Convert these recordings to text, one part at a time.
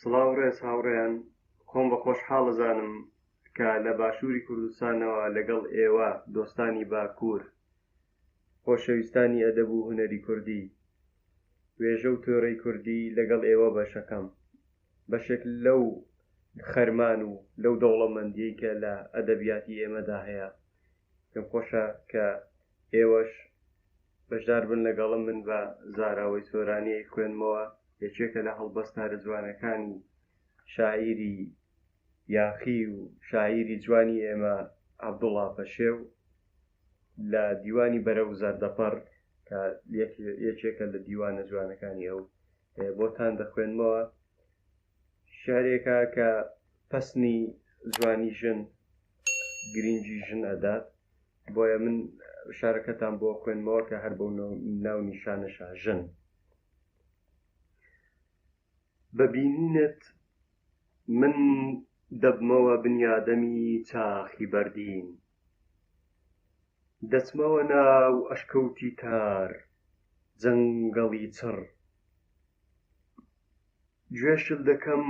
سڵاو ڕێز هاوڕێیان، خۆم بە خۆشحاڵ ئەزانم کە لە باشووری کوردستانەوە لەگەڵ ئێوە دۆستانی باکوور، خۆشەویستانی ئەدەب و هونەری کوردی، وێژە و تۆرەی کوردی لەگەڵ ئێوە بەشەکەم. بەشێک لەو خەرمان و لەو دەوڵەمەندیەی کە لە ئەدەبیاتی ئێمەدا هەیە. پێم خۆشە کە ئێوەش بەشدار بن لەگەڵم من بە زاراوەی سۆرانی ئەیخوێنمەوە یەکێکە لە هەڵبەستە هەرە جوانەکانی شاعیری یاخی و شاعیری جوانی ئێمە عەبدوڵا پەشێو لە دیوانی بەرەو زەردەپەڕ کە یەکێکە لە دیوانە جوانەکانی ئەو بۆتان دەخوێنمەوە شعرێکە کە پەسنی جوانی ژن گرینگی ژن ئەدات بۆیە من شارەکەتان بۆ خوێنمەوە کە هەر بەو ناو نیشانەشە ژن بە بینینت من دەبمەوە بنیادەمی چاخی بەردین دەچمەوە ناو ئەشکەوتی تار جەنگەڵی چڕ گوێ شل دەکەم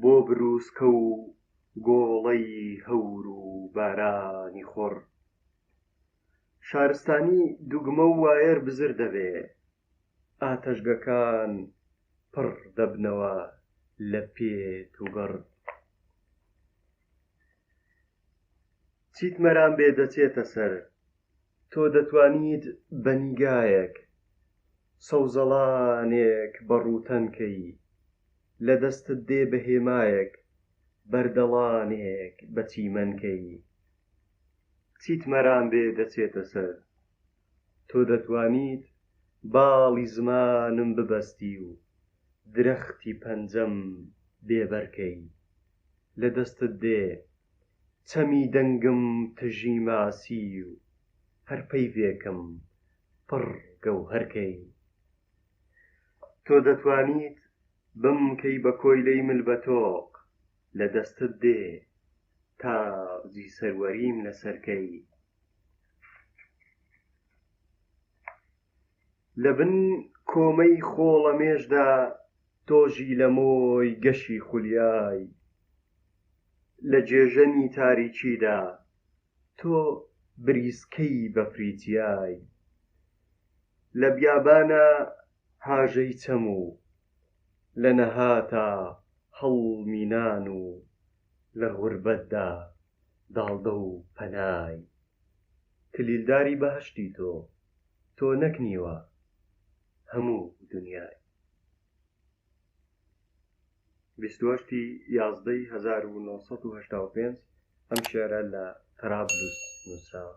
بۆ برووسکە و گۆڵەی هەور و بارانی خوڕ. شارستانی دوگمە و وایەر بزر دەبێ، ئاتەشگەکان پڕ دەبنەوە لە پێت و گڕ. چیت مەرام بێ دەچێتە سەر، تۆ دەتوانیت بە نیگایەک سەوزەڵانێک بە ڕووتەن کەی، لە دەستت دێ بە هێمایەک بەردەڵانێک بە چیمەن کەی. چیت مەرام بێ دەچێتە سەر، تۆ دەتوانیت باڵی زمانم ببەستی و درەختی پەنجەم بێ بەر کەی. لە دەستت دێ چەمی دەنگم تژی ماسی و هەر پەیڤێکم پڕ گەوهەر کەی. تۆ دەتوانیت بمکەی بە کۆیلەی مل بە تۆق، لە دەستت دێ تاجی سەروەریم لەسەر کەی. لە بن کۆمەی خۆڵەمێشدا تۆژی لە مۆی گەشی خولیای، لە جێژەنی تاریکیدا تۆ بریسکەی بەفری چیای، لە بیابانا هاژەی چەم و لە نەهاتا هەڵمی نان و لە غوربەتدا داڵدە و پەنای. کلیلداری بەهەشتی تۆ، تۆ نەک نیوە، هەموو دنیای. 28 ی یازدەی 1985 ئەم شیعرە لە تەرابلوس نووسراوە.